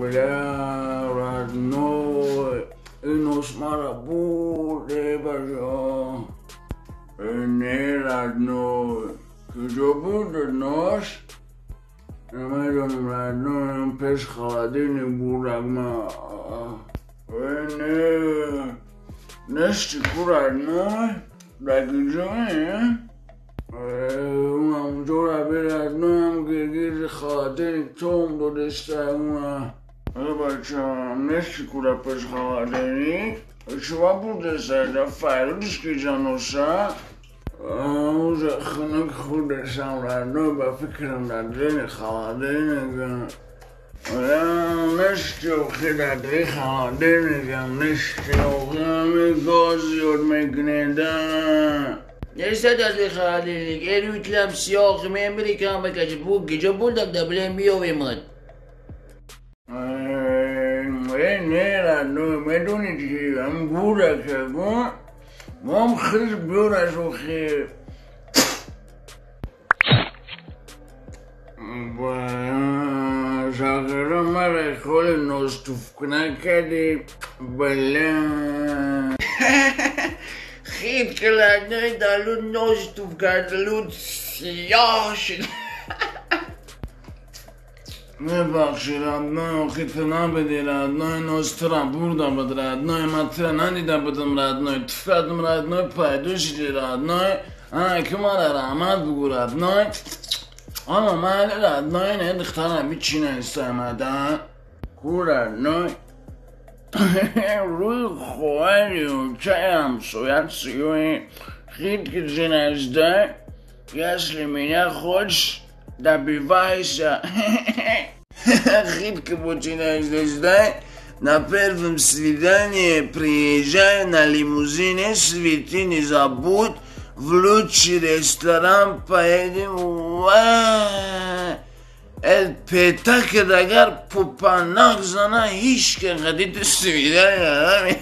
Бля, родной, нос мара буде, бажо. Не, родной, куҷо бурда нос? Намедонам, родной, пеш холодильник бурдак ма. Не, нести ку, родной, да куҷое? Унам ҷора би, родной, гиргири холодильник том додеста уна. Бача, нести куда пеш холодильник? Чува бурдеса, да файрудишки ҷаноса? Уже хунук хӯрдесам, родной, ба фикрам дар дили холодильник. Нести охи дар дили холодильникам, нести охи, ҳами газ зиёд мекунеда. Нестад аз холодильник, эрютлам сиёх мемири кам бакач бу гиҷо бурдак да билем биёвемад. Не, родной, медони чи, ам бурак ягон, мом хирс биёраш охи. Шахира мара холи ностуфкуна кади, бля. Хит родной, далу ностуф кардалу сиёҳ шуд. Мебахши, родной, охи ту набиди, родной, нос тура бурда буд, родной, ман тура надида будам, родной, туф кардам, родной, пайдо шуди, родной, ана ки мара раҳмат бугӯ, родной. Ама ман родной, не духтарам ҳичи нестамада. Ку, родной? Рӯи хоҳари очаи ҳамсоят сиёҳи хит ки ҷиназда. Если меня хочешь, добивайся. Хит ки бочиназдезда. На первом свидании приезжай на лимузине, свети не забудь, в лучший ресторан поедем. Петак агар пупанак зана, ҳеч ки қадид свидание.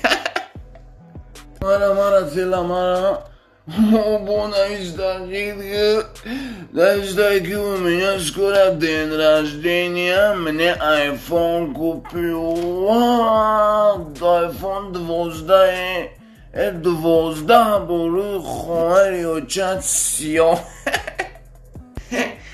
Мара, мара, тела, мара. Навистаки, у меня скоро день рождения, мне iPhone купил. iPhone 12, 12 борӯи хоҳари очат сиёҳ.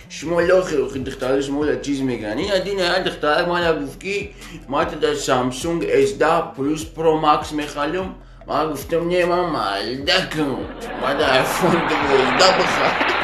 Шумо лохи охи духтари шумо ла чиз мегӯянд. Ин адин як духтарак мана гуфт, ки ма тада Samsung S10 Plus Pro Max мехалам. Ман гуфтам, не, ман малдакам, ман да iPhone 12 бихар.